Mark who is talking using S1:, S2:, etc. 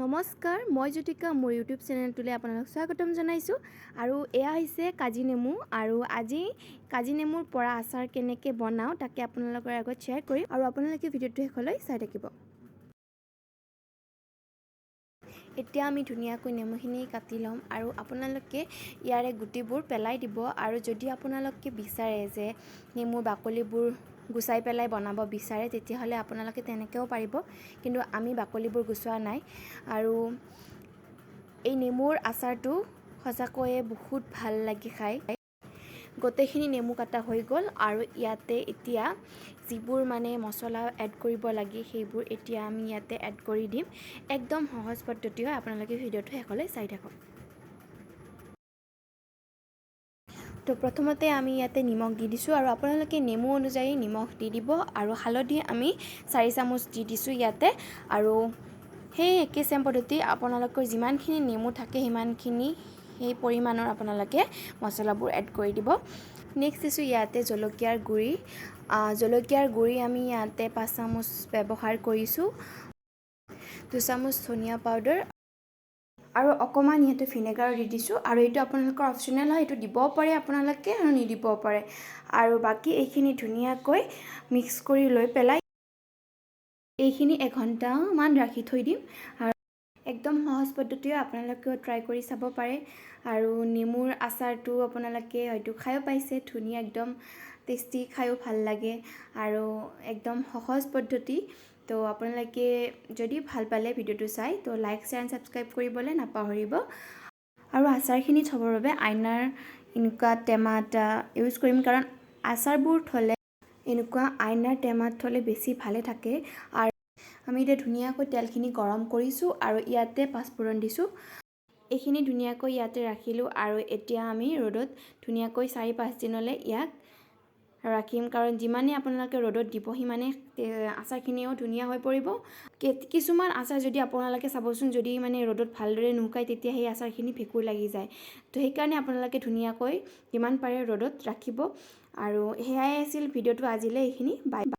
S1: নমস্কাৰ, মই জ্যোতিকা, মোৰ ইউটিউব চেনেলটোলৈ আপোনালোক স্বাগতম জনাইছোঁ। আৰু এয়া হৈছে কাজি নেমু আৰু আজি কাজি নেমুৰ পৰা আচাৰ কেনেকৈ বনাওঁ, তাকে আপোনালোকৰ আগত শ্বেয়াৰ কৰিম আৰু আপোনালোকে ভিডিঅ'টো শেষলৈ চাই থাকিব। এতিয়া আমি ধুনীয়াকৈ নেমুখিনি কাটি ল'ম আৰু আপোনালোকে ইয়াৰে গুটিবোৰ পেলাই দিব। আৰু যদি আপোনালোকে বিচাৰে যে নেমুৰ বাকলিবোৰ গুচাই পেলাই বনাব বিচাৰে, তেতিয়াহ'লে আপোনালোকে তেনেকৈও পাৰিব, কিন্তু আমি বাকলিবোৰ গুচোৱা নাই। আৰু এই নেমুৰ আচাৰটো সঁচাকৈয়ে বহুত ভাল লাগে খাই। গোটেইখিনি নেমু কটা হৈ গ'ল আৰু ইয়াতে এতিয়া যিবোৰ মানে মছলা এড কৰিব লাগে, সেইবোৰ এতিয়া আমি ইয়াতে এড কৰি দিম। একদম সহজ পদ্ধতি হয়, আপোনালোকে ভিডিঅ'টো শেষলৈ চাই থাকক। তো প্ৰথমতে আমি ইয়াতে নিমখ দি দিছোঁ আৰু আপোনালোকে নেমু অনুযায়ী নিমখ দি দিব। আৰু হালধি আমি 4 চামুচ দি দিছোঁ ইয়াতে। আৰু সেই একে চেম পদ্ধতি, আপোনালোকৰ যিমানখিনি নেমু থাকে সিমানখিনি সেই পৰিমাণৰ আপোনালোকে মছলাবোৰ এড কৰি দিব। নেক্সট দিছোঁ ইয়াতে জলকীয়াৰ গুড়ি। জলকীয়াৰ গুড়ি আমি ইয়াতে 5 চামুচ ব্যৱহাৰ কৰিছোঁ, 2 চামুচ ধনিয়া পাউডাৰ আৰু অকণমান ইয়াতে ভিনেগাৰ দি দিছোঁ। আৰু এইটো আপোনালোকৰ অপশ্যনেল হয়, এইটো দিবও পাৰে আপোনালোকে আৰু নিদিবও পাৰে। আৰু বাকী এইখিনি ধুনীয়াকৈ মিক্স কৰি লৈ পেলাই এইখিনি এঘণ্টামান ৰাখি থৈ দিম। আৰু একদম সহজ পদ্ধতিৰে আপোনালোকেও ট্ৰাই কৰি চাব পাৰে। আৰু নেমুৰ আচাৰটো আপোনালোকে হয়তো খায়ো পাইছে, ধুনীয়া একদম টেষ্টি, খায়ো ভাল লাগে আৰু একদম সহজ পদ্ধতি। তো আপোনালোকে যদি ভাল পালে ভিডিঅ'টো চাই, তো লাইক, শ্বেয়াৰ এণ্ড ছাবস্ক্ৰাইব কৰিবলৈ নাপাহৰিব। আৰু আচাৰখিনি থ'বৰ বাবে আইনাৰ এনেকুৱা টেমা এটা ইউজ কৰিম, কাৰণ আচাৰবোৰ থ'লে এনেকুৱা আইনাৰ টেমাত থ'লে বেছি ভালে থাকে। আৰু আমি এতিয়া ধুনীয়াকৈ তেলখিনি গৰম কৰিছোঁ আৰু ইয়াতে পাঁচফোৰণ দিছোঁ। এইখিনি ধুনীয়াকৈ ইয়াতে ৰাখিলোঁ আৰু এতিয়া আমি ৰ'দত ধুনীয়াকৈ 4-5 দিনলৈ ইয়াক ৰাখিম, কাৰণ যিমানেই আপোনালোকে ৰ'দত দিব সিমানেই আচাৰখিনিও ধুনীয়া হৈ পৰিব। কিছুমান আচাৰ যদি আপোনালোকে চাবচোন, যদি মানে ৰ'দত ভালদৰে নুশুকায়, তেতিয়া সেই আচাৰখিনি ভেঁকুৰ লাগি যায়। তো সেইকাৰণে আপোনালোকে ধুনীয়াকৈ যিমান পাৰে ৰ'দত ৰাখিব। আৰু সেয়াই আছিল ভিডিঅ'টো আজিলৈ এইখিনি। বাই।